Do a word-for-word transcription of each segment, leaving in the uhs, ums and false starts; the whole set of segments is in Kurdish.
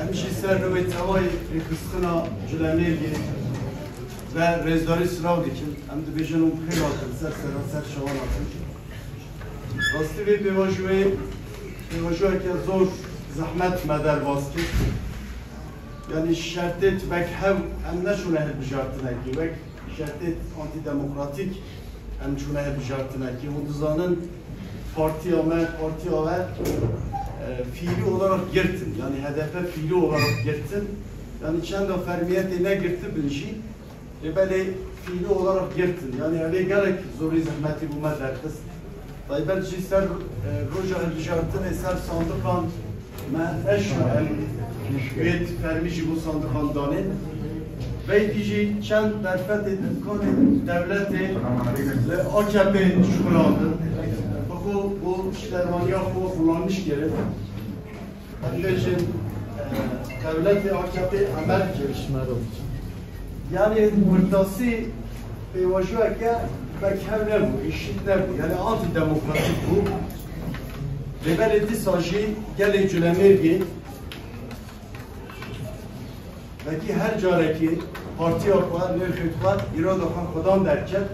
Em jî ser rûyê tevayî rêxistina Culemêrgê ve rêzdarî silav dikin. Em dibêjin hûn bi xêr hatin, ser sera, ser şawan hatin. Rastî vê pêvajoyê, pêvajoyeke zor zehmet me derbas kir. Yanî şertêt wek hev em neçûne hilbijartinekê, wek şertêt antidemokratîk em çûne hilbijartinekê. Hûn dizanin partiya me, partiya we, e, fiîlî olarak girtin. Yanî H D P fiîlî olarak girtin. Yanî çenda fermiyetê negirtibin jî, lê belê fiîlî olarak girtin. Yanî ev ê gelek zorî zehmetî bo me derxist. Taybet jî ser, e, roja hilbijartinê ser sandiqan me neşû em vê fermî jî bo sandiqan danên. Veydî jî çend derfetê imkanê dewletê li A K P şixulandin. Bi xwe bo ji dermaniya xwe xulanmiş kirin. Em bêjin, e, dewletê A K P emel kir. Yanî pirtasî pêvajoyeke wek hev nebû, eşît nebû, yanî antîdemokratîk bû. Lê belê dîsa jî gelê Culemêrgê, wekî her carekê partiya xwe, nirxê xwe, îrada xwe xwedan derket.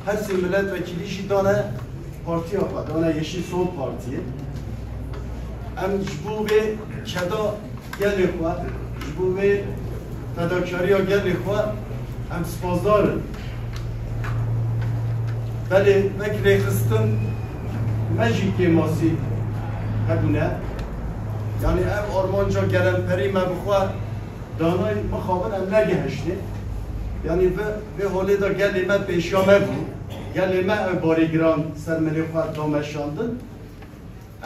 Her sê milletvekilî jî dane partiya xwe, dane Yeşil Sol Partiyê. Em ji bo vê keda gelê xwe, ji bo vê fedakariya gelê xwe em spasdar in. Belê wek rêxistin me jî kêmasî hebûne. Yanî ev armanca gelemperî me bi xwe danayî mixabin em negihiştê. Yanî vê, vê holê de gelê me pêşiya me bû. Gelê me ev barê giran ser milê xwe dameşandin.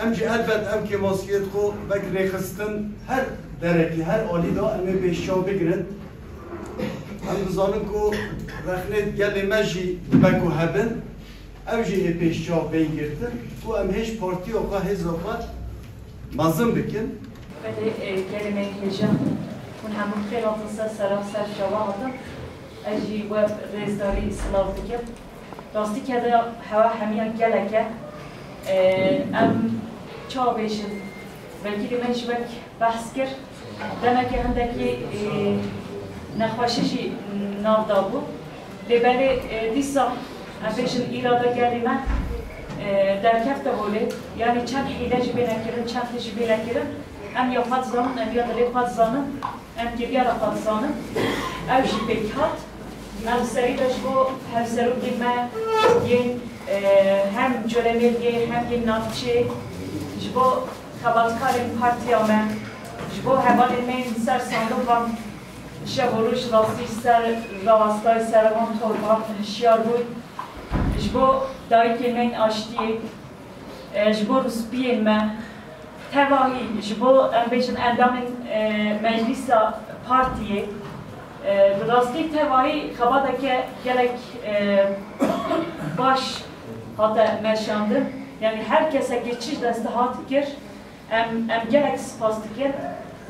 Em jî elbet ev kêmasiyêt xwe wek rêxistin her derekî, her alî de em ê pêşiya bigirin. Em dizanin ku rexnê gelê me jî dibe ku hebin. Ew jî ê pêş çav bên girtin ku em hêj partiya xwe, hêza xwe mezin bikin. Belê, e, gelê me hêja, hûn hemû xêr hatin ser sera, ser çava hatin. Ez jî we rêzdarî silav dikim. Rastî keda hewa hemiyan gelek e. E, em çawa bêjin, wekîlê me jî wek behs kir. Demeke hindekî, e, nexweşî jî nav dabû. Lê belê, e, dîsa em bêjin îrada gelê me, e, derkefte holê. Yanî çend hîle jî bêne kirin, çend tişt jî bêne kirin. Em ya xwe dizanin, em ya dilê xwe dizanin, em kêliya re xwe dizanin. Ew jî pêk hat. Em serî de ji bo hevserokên me yên, e, hem Colemêrgê hem yên navçê ji bo Xebatkarên partiya me, ji bo hevalên me yên li ser sandoqan şev û roj rastî ser rawestayê ser van torban hişyar bûn. Ji bo dayikên me yên aştiyê, e, ji bo rûspiyên me, tevahî ji bo, em bêjin, endamên, e, meclîsa partiyê, e, bi rastî tevahî xebateke gelek, e, baş hate meşandin. Yanî her kesekê çi ji dest hat kir, em, em gelek spas dikin.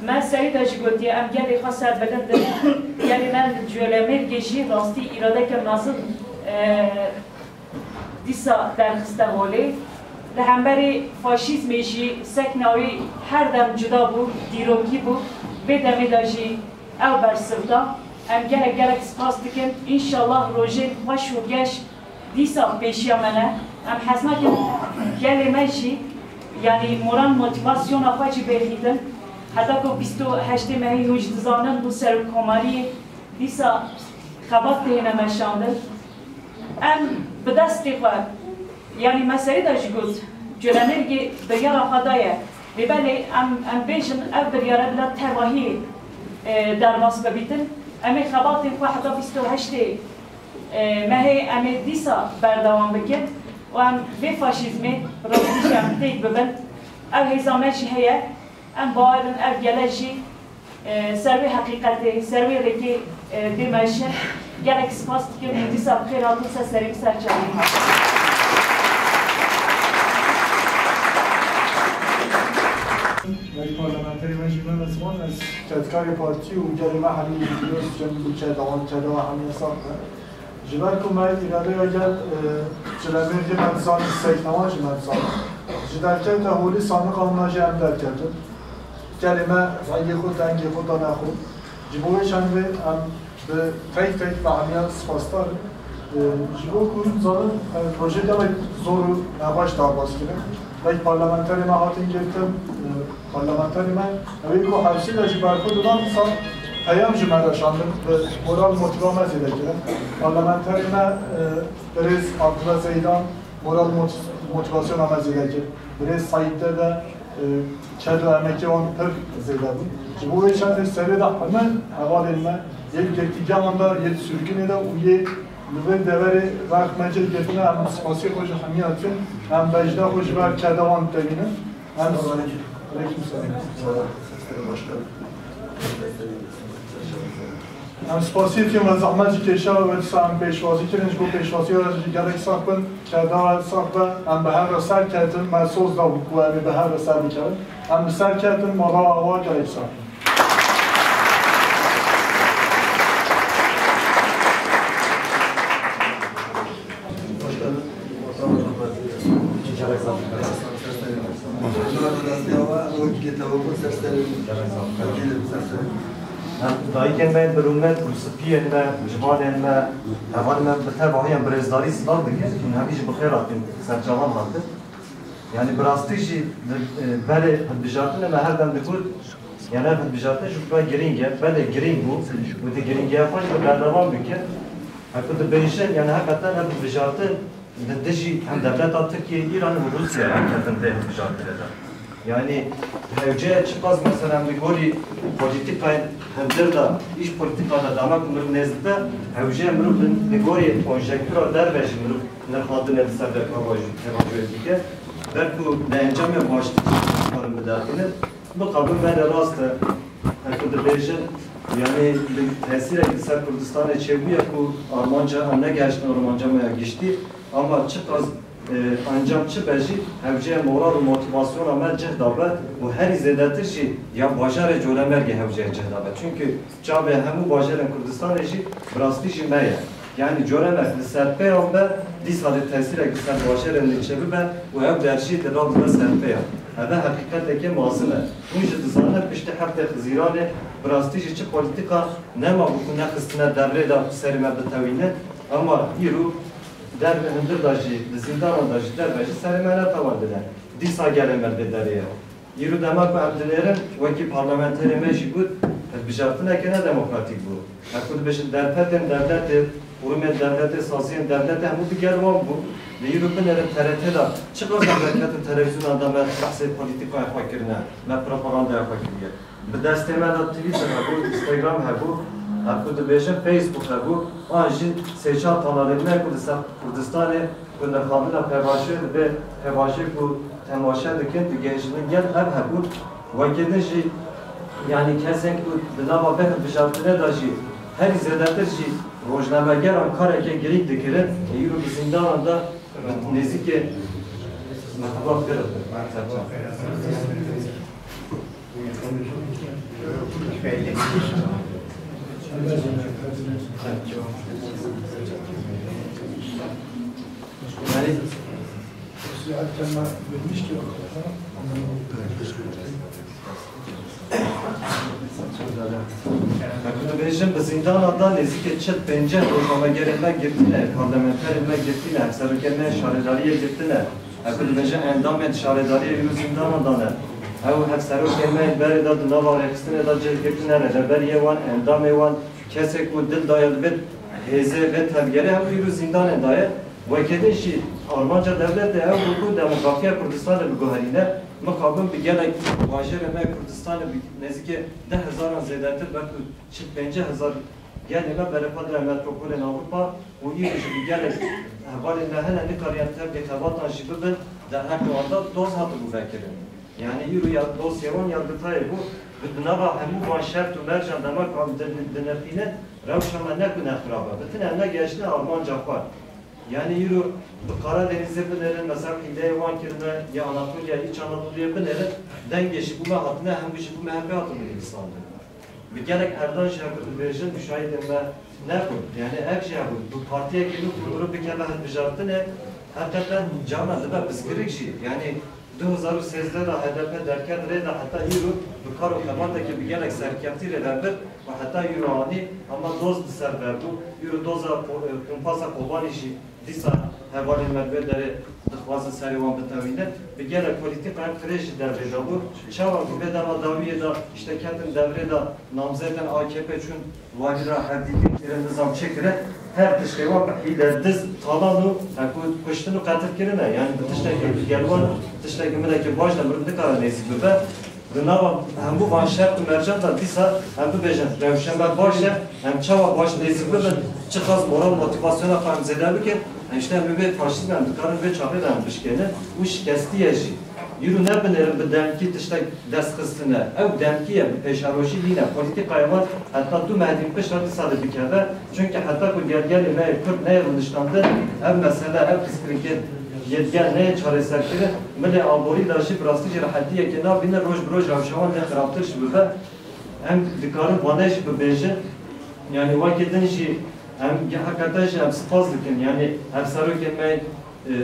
Me serî de jî gotiye, em gelê xwe serbilind in. Gelê me li Colemêrgê jî rastî îradeke mezin, e, dîsa derxiste holê. Li hemberî faşîzmê jî sekna wî her dem cuda bû, dîrokî bû. Vê demê de jî ew bersiv da. Em gelek gelek spas dikin. Înşallah rojên xweş û geş dîsa pêşiya me ne. Em hez nakin gelê me jî, yanî moral, motîvasyona xwe jî bêxîtin. Heta ku bîst û heştê mehê hûn jî dizanin bû serokkomariyê, dîsa xebat têne meşandin. Em bi destê xwe, yanî me serî de jî got, Colemêrgê biryara xwe daye. Lê belê em, em bêjin ev biryare bila tevahî, e, derbas bibîtin. Em ê xebatên xwe heta bîst û heştê, e, mehê em ê dîsa berdewam bikin û em vê faşîzmê rastî jî em têk bibin. Ev hêza me jî heye. Em bawer in ev gele jî, e, ser wê heqîqetê, ser wê rêkê, e, bê meşin. Gelek spas dikim, hûn dîsa bi xêr hatin, ser serê min, ser çavê min. Wek parlamenterê me jî me ziman, ez kedkarê partî û gelê me hemî biliyorsun, cem bu kedawan, kedawa hemî hesab me. Ji ber ku me îradeya gel, e, Colemêrgê me dizanî, seknawan jî me dizanî. Ji derkevta holê sandiqan me jî em derketin. Gelê me rengê xwe, dengê xwe dane xwe. Ji bo wê çendê em bi tek tek me hemiyan spasdar in. E, ji bo ku zanin, e, proje gelek zor û nebaş derbas kirin. Wek parlamenterê me hatin girtin, e, parlamenterê me, ew ê ku hepsî de jî berxwe didan, dîsa peyam ji me re şandin, bi moral motîva me zêde kirin. Parlamenterê me, e, birêz Abdullah Zeydan moral mot-, motîvasyona me zêde kir. Birêz Saîd Dede, e, çed û emekê wan pir zêde bû. Ji bo wê çendê serê de hemû hevalên me yê girtîgehan de, yê sürgûnê de û yê li vê deverê rex me cê girtine, em spasiyê xwe ji hemiya dikin. Em bejna xwe ji ber keda wan tevînin. Em Aleyküm selam. Em spasiyê tîm ve zehmet jî kêşa we dîsa em pêşwazî kirin, ji bo pêşwaziya we jî gelek sax bin, keda we sax be, em bi hev re ser ketin, me soz da ku em ê bi hev re ser bikevin. Em bi ser ketin, me rawa wa gelek sax bin. Hoş geldin. Ortamı rahmet eylesin. Gelek sax bin. Dayikên me bi rûmet û spiyên me, ciwanên me, hevalên me bi tevahî em bi rêzdarî silav dikin. Hûn hemî jî bi xêr hatin, ser çavan hatin. Yanî bi rastî jî, e, berê hilbijartinê me her dem digot, yanî ev hilbijartin ji me girîng e, belê girîng bû û di giringiya xwe jî bi berdewam bikin. Heku dibêjin, yanî heqeten ev hilbijartin Li dijî hem dewleta Tirkiye, Îran û Rûsya em ketin vê hilbijartinê de. Yanî hewce çiqas mesela em li gorî polîtîkayên hundir de, îş polîtîka de dema ku mirov nêz dibe, hewce mirov li, li gorî konjektûra derve jî mirov nirxandinê li ser vê tevajû-, tevacûyê dike. Ber ku li encamê baş dikarin biderxînin. Bi qebûl me de rast e. Heku dibêjin, yanî li tesîrek li ser Kurdistanê çêbûye ku armanca em negehiştin armanca me ya giştî. Ama çiqas, e, encam çi be jî, hewceye moral û motîvasyona me cih dabe û herî zêdetir jî ya bajarê Colemêrgê hewceye cih dabe. Çimkî çavê hemû bajarên Kurdistanê jî bi rastî jî me ye. Yanî Colemêrg li ser pêyan be, dîsa li tesîrek li ser bajarên nêçe bibe û ew der jî li rabibe ser pêyan. Ev e heqîqetekê mezin e. Hûn jî dizanin piştî heftê Hizîranê bi rastî jî çi polîtîka nema bû ku nexistine devrê de serê me bitewîne. Ama îro derve hundir de jî, li zîndanan de jî derve jî serê me netewandine. Dîsa gelê me li vê derê ye. Îro dema ku em dinêrin, wekî parlamenterê me jî got, hilbijartineke ne demokratîk bû. Her ku dibêjin derfetên dewletê, qurumên dewletê, saziyên dewletê hemû digel wan bû. Îro binêrin T R T de çiqas em derketin televîzyonan de me behsê polîtîkaya xwe kirine, me propagandaya xwe kiriye. Bi destê me de Twitter hebû, Instagram hebû, her ku dibêjin Facebook hebû, an jî sê çar kanalên me ku li ser Kurdistanê ku nirxandina pevajê dibe, pevajê ku temaşe dikin, digihîjin gel, ev hebûn. Wekî din jî, yanî kesên ku di nava vê hilbijartinê de jî herî zêdetir jî rojnamegeran kareke girîng dikirin, îro bi zindanan de bi nêzîkê merteba pir in. Yanî, Dibêjin bi zîndana de nêzîkî çil pênceh rojnamegerên me girtine, parlamenterên me girtine, hevserokên me şaredariyê girtine. Ew ku dibêjin endamên şaredariyê îro zîndana de ne. Ew hevserokên me yên berê de di nava rêxistinê de cih girtine, rêveberiyê wan, endamê wan, kesê ku dil daye li vê hêzê, vê tevgerê, ew îro zîndanê de ye. Wekî din jî armanca dewletê ew bû ku demografiya Kurdistanê biguherîne. Mixabin bi gelek bajarê me Kurdistanê bi nêzîkê deh hezaran zêdetir, belkû çil pêncî hezar gelê me berê xwe dayê metropolên Ewropa û îro jî bi gelek hevalên me hene nikariyan tevlî xebatan jî bibin, derheqê wan de doz hatibû vekirin. Yanî îro ya dosyê wan yargitayê bû, bi di nava hemû van şert û mercan dema ku em din-, dinirxînin, rewşa me ne ku ne xirab e. Bi tine em negehiştine armanca xwe. Yanî îro bi Karadenîzê binêrin, mesela hîleyê wan kirine, ya Anatoliya, Îç Anatoliyê binêrin, dengê ji bo me hatine, hemû ji bo M H P hatibû nivîsandin. Bi gelek erdan jî hevdu dibêjin, muşahîdên me nebûn. Yanî ev jî hebûn. Bi partiyekî nû ku îro bikeve hilbijartinê, heqeten carna dibe pirsgirêk jî. Yanî du hezar û sêzdeh de H D P derket rê de heta îro bi kar û xebatekê bi gelek serkeftî rê ve bir û heta îro anî, hema doz bi ser ve bû. Îro doza ko-, e, kumpasa Kobanî jî dîsa hevalên me li vê derê dixwazin serê wan bitewînin. Bi gelek polîtîka ev firê jî devrê de bû. Çawa ku vê dema dawiyê de îşte ketin devrê de namzetên A K P çûn Warî ra hevdîtin kirin, nizam çêkirin. Her tiştê wan bi hîle, diz, talan û heku kuştin û qetil kirine. Yanî bi tiştekî gel wan, tiştekî milekî baş de mirov nikare nêzîk bibe. Di nava hemû van şert û mercan de dîsa em bibêjin, rewşe me baş e, em çawa baş nêzîk bibin, çiqas moral motivasyona xwe em zêde bikin, em işte em vê faşîzm em dikarin vê çaxê de em bişkênin û şikestî ye jî. Îro ne binêrin bi demkî tiştek dest xistine. Ew demkî ye, bi pêşerojî nîne. Polîtîkaya wan heta du meh dîn pişt re dîsa dê bikeve. Çunke heta ku gel-, gelê me yê Kurd neyê rûniştandin, ev mesele, ev pirsgirêkên yê digel neyê çareserkirin, milê aborî de jî bi rastî jî rehetiyekê nabînin, roj bi roj rewşa wan dê xirabtir jî bibe. Em dikarin vane jî bibêjin. Yanî wekî din jî em ge-, heqeten jî em spas dikin. Yanî hevserokên me, e,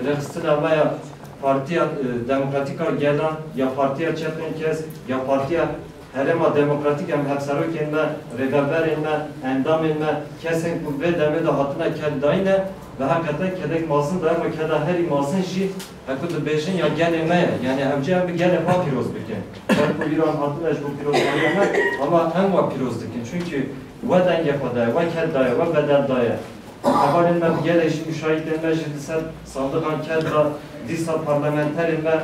rêxistina me ya Partiya, e, Demokratîk a Gelan, ya Partiya Çepên Kesk, ya Partiya Herêma Demokratîk, em hevserokên me, rêveberên me, endamên me, kesên ku vê demê de hatine ked dayîne, bi heqeten kedek mezin daye, ama keda herî mezin jî, heku dibêjin, ya gelê me ye. Yanî ev cih em bi gelê xwe pîroz bikin. Her ku îro em hatine ji bo pîrozbariya me, ama em we pîroz dikin. Çunkî we dengê xwe daye, we ked daye, we bedel daye. Hevalên me bi gelek jî muşahîdên me jî li ser sandiqan ked da, dîsa parlamenterên me,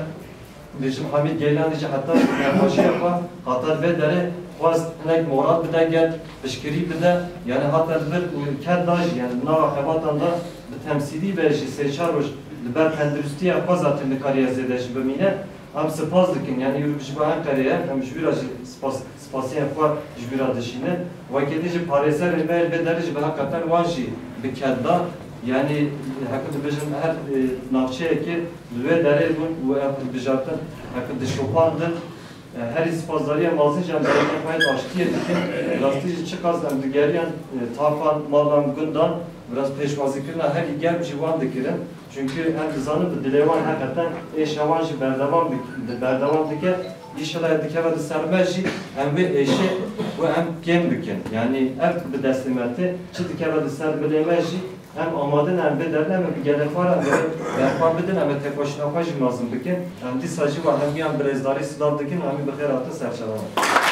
bêjim Hamîd Geylanî jî heta nexweşiya xwe hate li vê derê xwest hinek moral bide gel, piştgirî bide, yanî hate li vir û ked da jî, yanî di nava xebatan de bi temsîlî ve jî sê çar roj li ber tenduristiya xwe zaten nikariye zêde jî bimîne. Em spas dikin, yanî îro ji bo Enqerê ye, em ji wî re jî spas, spasiya xwe ji wî re dişînin. Wekî din jî parêzerên me yên vê derê jî bi heqeten wan jî bi ked da. Yanî heku dibêjin her, e, navçeyekê li wê derê bûn û ev hilbijartin heku dişopandin. E, herî spasdariya mezin jî em berî xwe yê aştiyê dikin. Rastî jî çiqas em digeriyan, e, taxan, malan, gundan, biraz pêşwazîkirina herî germ jî wan dikirin. Çunkî em dizanin bi dilê wan heqeten êşa wan jî berdewam dik-, berdewam dike. Înşallah dikeve di ser me jî em vê êşê û em kêm bikin. Yanî ev bi destê me tê, çi dikeve di ser milê me jî em amade ne, em vê derne me bi gelê xwe re em ê berxwe bidin, em ê têkoşîna xwe jî mezin bikin. Em dîsa jî we hemiyan bi rêzdarî silav dikin, hemî bi xêr hatin ser çava me.